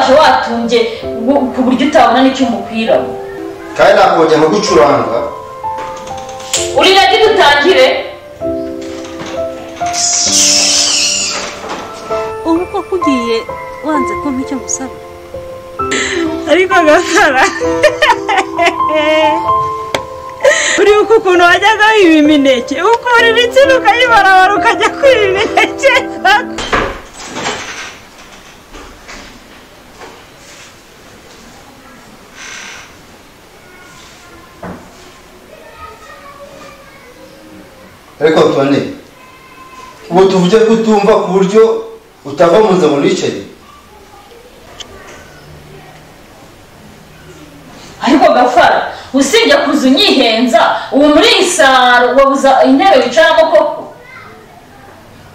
waje watumbye ku buryo utabona n'icyumba ukwiramo? Kandi nakongera nkagucuranga. Uri ready dutangire? Ubu koko ugiye wanze kumpa icyo ngusaba? Ariko Gafara, uribuka ukuntu wajyaga wiba imineke, ukura ibitsina ukayibarabara ukajya kwiba imineke. Ariko Antoine, ubu tuvuge ko utumva ku buryo utava mu nzu ngo unicaye. Ariko Gafara, usibye kuza unyihenza, ubu muri iyi saro wabuza intebe wicaramo koko?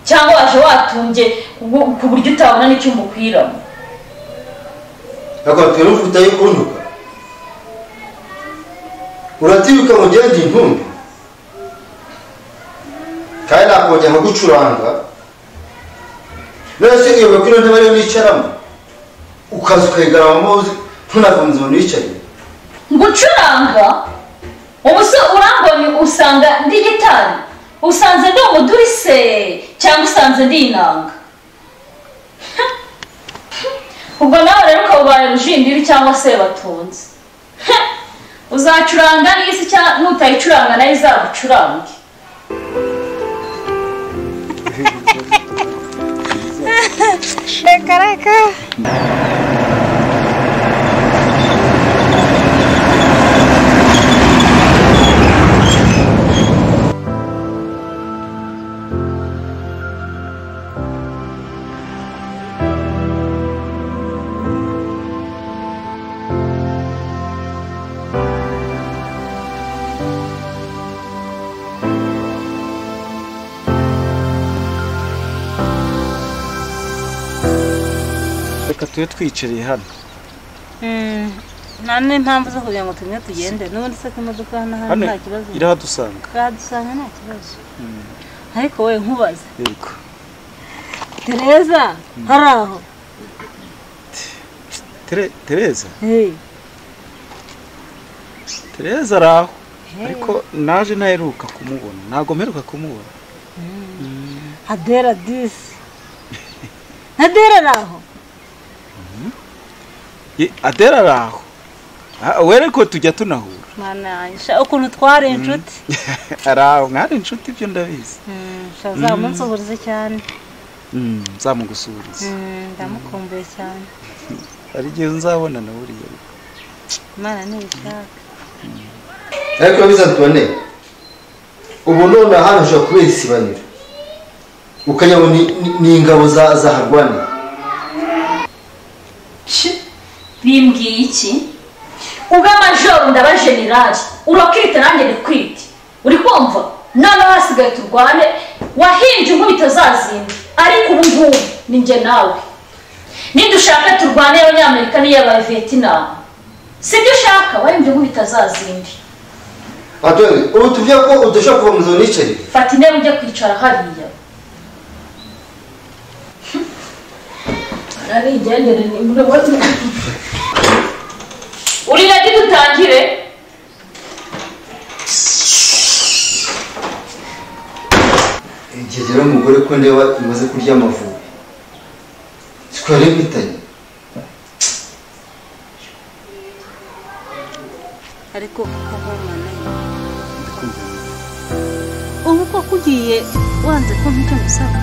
Cyangwa waje watumbye ku buryo utabona n'icyumba ukwiramo? Ariko Antoine, ufite ayo kuntuka? Uratinyuka ngo ugende intumbi? Kandi nakongera nkagucuranga. None se iyo ko ino ntebe ariyo nicaramo, ukaza ukayigaramamo ntunava mu nzu ngo unicaye? Ngucuranga? Ubu se urambonye usanga ndi gitari? Usanze ndi umuduri se cyangwa usanze ndi inanga? Ubwo nawe rero ukaba ubaye Rujindiri cyangwa se Batunze. Uzacuranga n'isi cyangwa nutayicuranga nayo izagucurange. Reka reka. Reka tube twicariye hano. Nta n'impamvu zo kugira ngo tumwe tugende, n'ubundi se ko imodoka hano Hano nta kibazo. irahadusanga. Irahadusanga nta kibazo. Ariko wowe nkubaze. Yego. Tereza hari aho? Tereza? Tereza ari aho. Ariko naje ntaheruka kumubona. Ntabwo mperuka kumubona. Adera disi. Adera ari aho? Adera ari aho. We ariko tujya tunahura. Mana yanjye, ukuntu twari inshuti. Ari aho, mwari inshuti ibyo ndabizi. Nzamunsuhurize cyane. Nzamugusuhuriza. Ndamukumbuye cyane. Hari igihe nzabona na buriya. Imana ntibishaka. Ariko urabizi Antoine, ubu none hano ushobora kubera isibaniro, ukajya ngo ni ingabo zaharwanira. Bimbwiye iki? Ube majoro ndaba generali, urakita nanjye ndikwite. Uri kumva? Noneho hasigaye turwane, wahimbye inkubito zazindi, ariko ubu ngubu ni njye nawe. Nidushaka turwane y'Abanyamerika n'iy'aba Vietnam. Sibyo ushaka, wahimbye inkubito zazindi. Antoine, ubu tuvuge ko udashobora kuva mu nzu unicaye? Fata intebe ujye kwicara hariya. Narigendere ni Uri ready dutangire? Igihe rero umugore ko ndeba imaze kurya amavubi, siko yari mpitanye. Ariko koko mana, ubu koko ugiye wanze kumpa icyo ngusaba?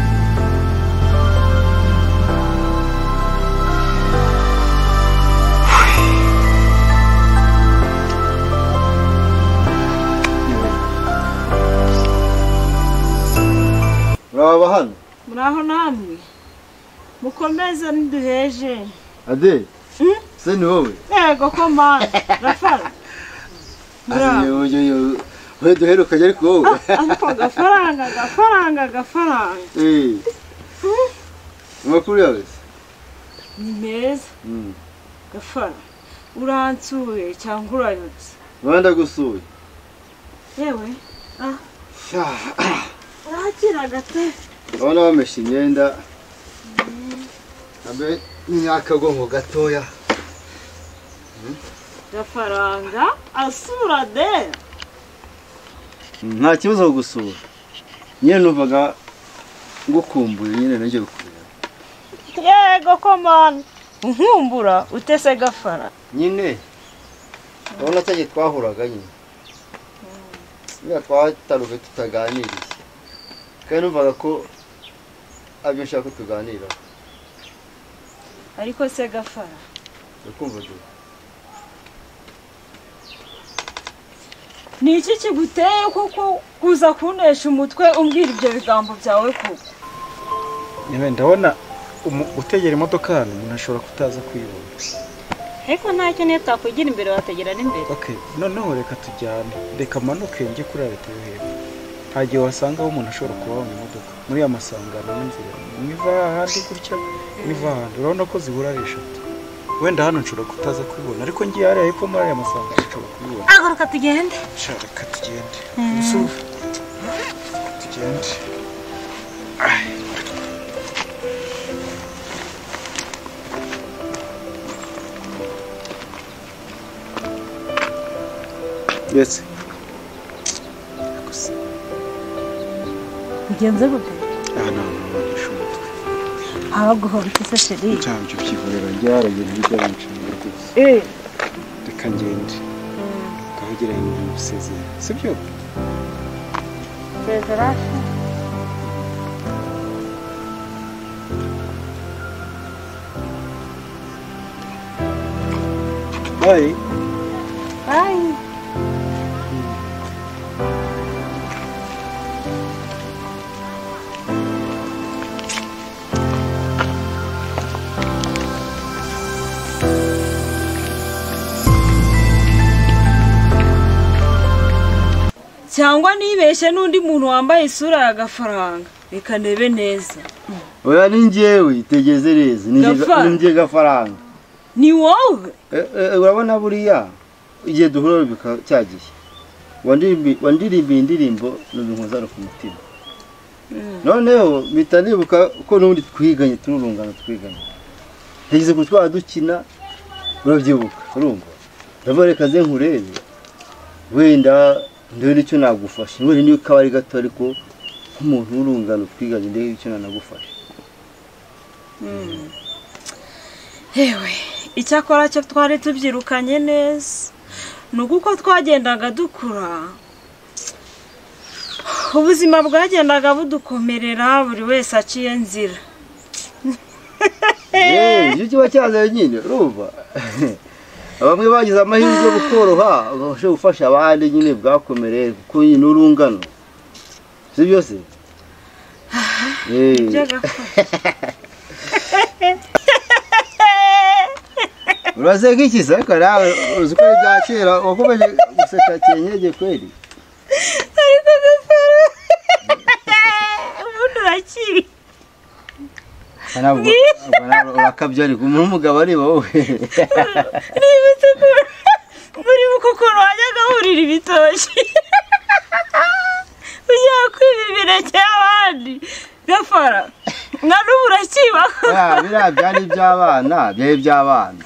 Muraba hano? Muraho namwe. Mukomeze ntiduheje. Ade, se ni wowe? Yego ko mana. Rafara. We duherukanye ariko wowe. Ariko gafaranga gafaranga gafaranga. Amakuru yawe se? Ni meza. Gafara, uransuye cyangwa urayobye? Ndagusuye. Yewe. Urakira gate. Urabona bameshe imyenda. Abe Nyakagongo gatoya. Gafaranga asura de. Nta kibazo gusura. Nyine numvaga ngukumbuye nyine naje gukureba. Yego komana. Nkumbura utese Gafara. Nyine urabona cyagiye twahuraga nyine. Niba twataruka tutaganiriye. Kandi numvaga ko abyo nshaka ko tuganira. Ariko se Gafara. Ndakumva du. Ni iki kiguteye kuko kuza kunesha umutwe umbwira ibyo bigambo byawe kuko? Nyine ndabona utegera imodoka hano umuntu ashobora kutaza kuyibona. Ariko ntacyo niyo twakwigira imbere wategera n'imbere. Okay, noneho reka tujyane. Reka manuke njye kuri leta yo hepfo. Nta gihe wasangaho umuntu ashobora kuba mu modoka. Muri ya masangano n'inzira. Niva ahandi gutya, niva ahandi. Urabona ko zihura ari eshatu. Wenda hano nshobora kutaza kuyibona, ariko ngiye hariya hepfo muri aya masangano nshobora kuyibona. Agaruka tugende. Reka tugende. Tugende. Yes. Ugenze gute? Ah no, no, umutwe. Abaguhora iki se chérie? Ntabyo byihorera byaragenda bijya bincanga rwose. Reka ngende. Kavugira ibintu bisezera. Sibyo? Sezera. Bye. Bye. Cyangwa nibeshe n'undi muntu wambaye isura ya Gafaranga reka ndebe neza. Oya ni njyewe itegeze neza ni njye Gafaranga. Ni wowe? Urabona buriya igihe duhura bika cyagiye wandirimbiye indirimbo n'ubinkoza ku mutima. Noneho mpita nibuka ko n'ubundi twiganye tururungano twiganye. Ntegeze kutwara dukina urabyibuka urumva. Ndavuga reka ze nkurebe wenda ndebe icyo nagufasha. Wenda niyo kabari gato ariko nk'umuntu w'urungano twiganye ndebe icyo nanagufasha. Hewe icyakora cyo twari tubyirukanye neza nuko twagendaga dukura ubuzima bwagendaga budukomerera buri wese aciye nzira. Iyo kiba cyazaye nyine urumva bamwe bagize amahirwe yo gukoroha babashe gufasha abandi nyine bwakomereye kuko nyine urungano si byose. Uraseka iki se ariko nawe uzi ko ari ibya kera wakomeje guseka cyenyege kweli. Ariko Gafara ubundi urakiri. Ntabwo urakabya ariko umuntu w'umugabo areba wowe. Nibutse ko uribuka ukuntu wajyaga wurira ibitoki ujya kwiba imineke y'abandi Gafara na n'ubu urakiba. Biriya byari iby'abana byari iby'abana.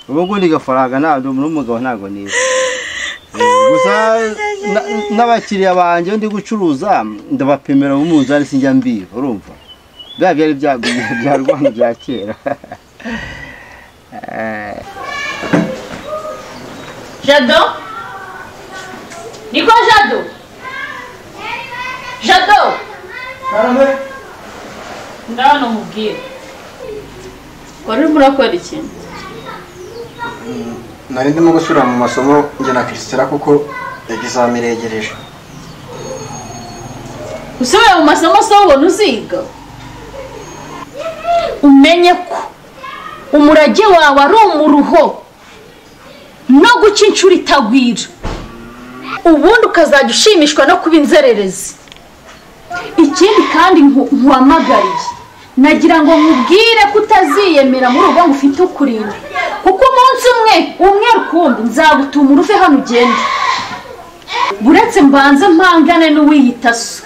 Ubu ngubu Gafaranga ntabwo n'umugabo ntabwo niba. Gusa n'abakiriya banjye ndi gucuruza ndabapimira mu munzani sinjya mbiba urumva. Bya byari bya Rwanda bya kera. Jado? Niko Jado? Jado? Karame? Ndabona umubwire. Wari urimo urakora iki? Nari ndimo gusubira mu masomo njye na Christella kuko examen iregereje. Usubira mu masomo se ubona uziga? Umenye ko umurage wawe ari umuruho no guca inshuro itagwira, ubundi ukazajya ushimishwa no kuba inzererezi. Ikindi kandi nkuhamagariye nagira ngo nkubwire ko utaziyemera muri ubu ufite ukurinda, kuko umunsi umwe umwe rukumbi nzagutuma uruve hano ugende. Buretse mbanze mpangane n'uwiyita so,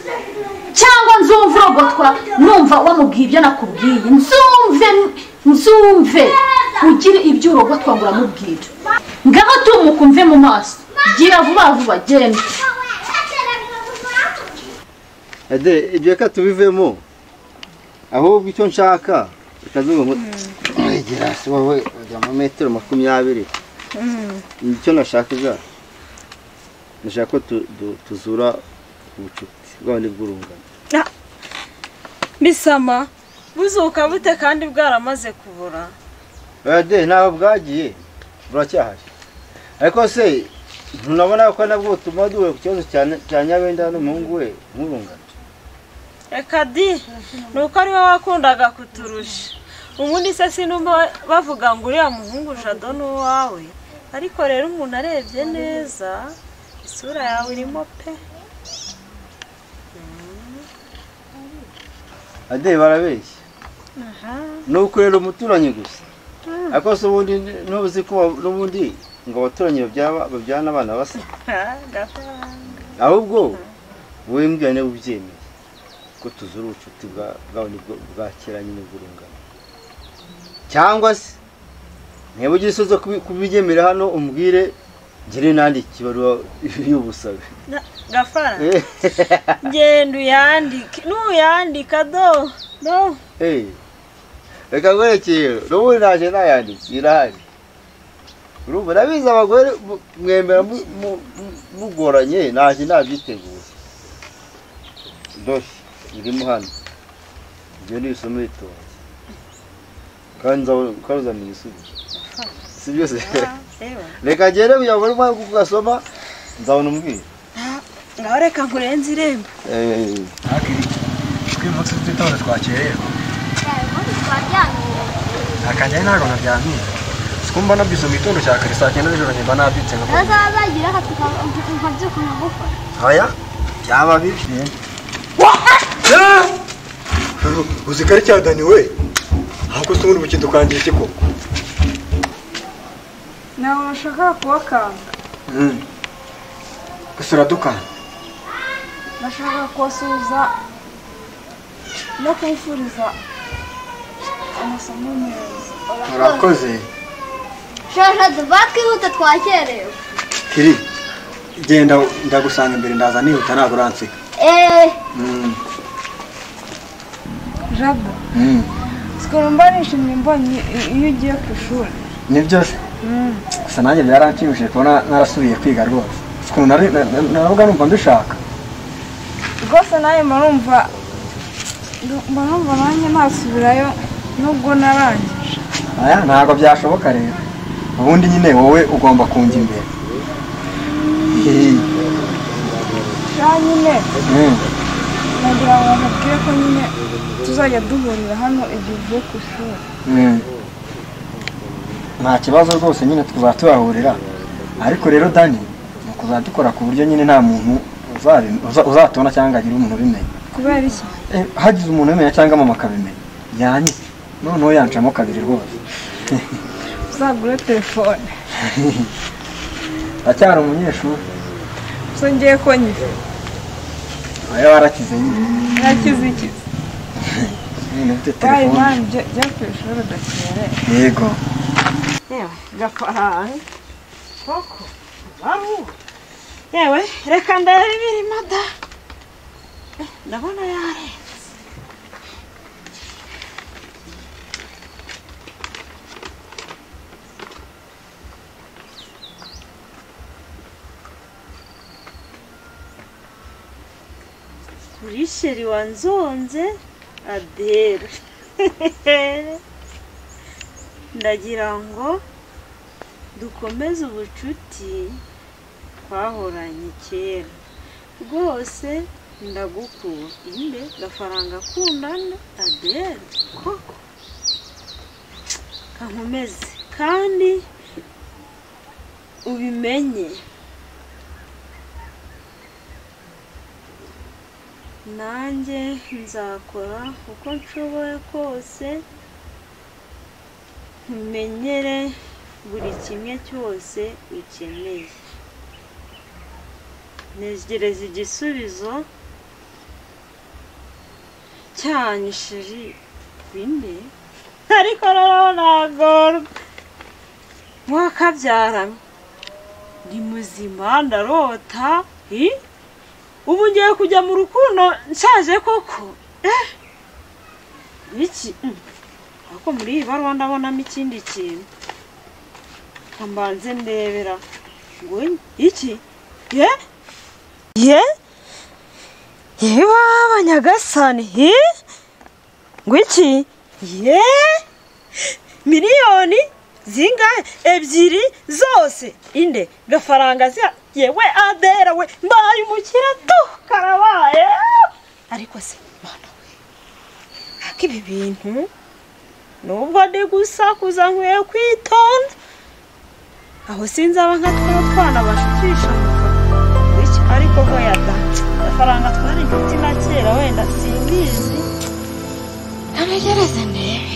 cyangwa nzumva urogotwa numva wamubwiye ibyo nakubwiye, nzumve Nzumve ugire ibyo urogotwa ngo uramubwira. Ngaho tumukumve mu maso. Gira vuba vuba genda. Ade ibyo reka tubivemo. Ahubwo icyo nshaka ikazuba ngo egera si wowe ujya mu metero 20. Icyo nashakaga nashaka ko tuzura ubucuti bw'abandi bw'urungano. Bisama buzuka bute kandi bwaramaze kubura? Ade ntabwo bwagiye buracyahari. Ariko se ntunabona ko nabwo tuma duwe ku kibazo cya Nyabenda n'umuhungu we nk'urungano? Reka di nuko ari we wakundaga kuturusha. Ubundi se sinumva bavuga ngo uriya muhungu Jado ni uwawe, ariko rero umuntu arebye neza isura yawe irimo pe. Ade barabeshya. Nuko rero umuturanyi gusa. Ariko se ubundi ntuzi ko n'ubundi ngo abaturanyi babyana abana basa. Ahubwo wowe mbwira niba ubyemeye ko tuzura ubucuti bwawe bwa kera nyine bw'urungano. Cyangwa se niba ugira isozo kubigemera hano umbwire ngire nandike ibaruwa y'ubusabe. Gafara genda uyandike, nuyandika do do. Reka nkwerekere n'ubundi naje nayanditse irahari. Urumva nabizi abagore mwemera mugoranye naje nabyiteguye. Doshi irimo hano. Ibyo ni isomo ritonze. Kandi uzamenya igisubizo. Si byose. Reka ngende kugira ngo ubone kugasoma nzabona umbwira. Ngaho reka nkurenze irembo. Twimutse twitonze twakererwa. Akajya ntabwo naryamiye. Sikumva nabyutse mu gitondo cya kare saa 9 z'ijoro nyuma nabyutse nka. Azabagira nkabyuka nkagukora. Oya byaba bibi. Uzi ko ari cya Dani we? Ahubwo se ubundi bukidukangira iki koko? Ntabwo nashakaga kubakanga. Gusa uradukanga. Nashakaga kubasuhuza no kubifuriza amasomo meza. Urakoze. Shasha duva twihuta twakerewe. Kiri genda ndagusanga imbere ndaza nihuta ntabwo uransika. Jado. Sikumva nishimye mbonye iyo ugiye ku ishuri. Nibyo se? Gusa nanjye byaranshimishije kubona narasubiye kwiga rwose. Sikuntu naravuga numva mbishaka. Rwose nawe mba numva nanjye nasubirayo nubwo narangije. Aya ntabwo byashoboka rero. Ubundi nyine wowe ugomba kunjya imbere. Sha nyine. Nagira ngo nkubwire ko nyine tuzajya duhurira hano igihe uvuye ku ishuri. Nta kibazo rwose nyine tuzaba tuhahurira. Ariko rero Dani ni ukuzajya dukora ku buryo nyine nta muntu uzatubona cyangwa agire umuntu ubimenya. Kubera iki? Hagize umuntu ubimenya cyangwa mama akabimenya yanyize noneho yancamo kabiri rwose. Uzagure telefone. Ndacyari umunyeshuri. Gusa ngiye ko nyize. Oya warakize nyine. Narakize iki? Nyine ufite telefone. Bayi jya ku ishuri udakererwa. Yego. Yewe gafaranga koko baruwa. Yewe reka ndebe ibirimo da. Ndabona yarenze. Kuri sheri wanzonze Adele. Ndagira ngo dukomeze ubucuti twahoranye kera. Rwose ndagukunda. Inde gafaranga akundana Adele koko. Kankomeze kandi ubimenye. Nanjye nzakora uko nshoboye kose nkumenyere buri kimwe cyose ukeneye. Ntegereza igisubizo cyanyu sheri. Binde Ariko rero nagorwa mwakabyara ni muzima ndarota. Ubu ngiye kujya mu rukundo nshaje koko. Iki ariko muri iyi baruwa ndabonamo ikindi kintu mbanze ndebera ngo iki ye ye ye baba nyagasani ngo iki ye miliyoni zingahe 2 zose inde gafaranga yewe adera we mbaye umukira tu karabaye. Ariko se mana we akibi bintu nubwo ndi gusakuza nkwiye kwitonda aho sinzaba nka twana bashukisha iki ariko ho yada gafaranga twari inshuti na kera wenda simbizi ntabegereze ndebe.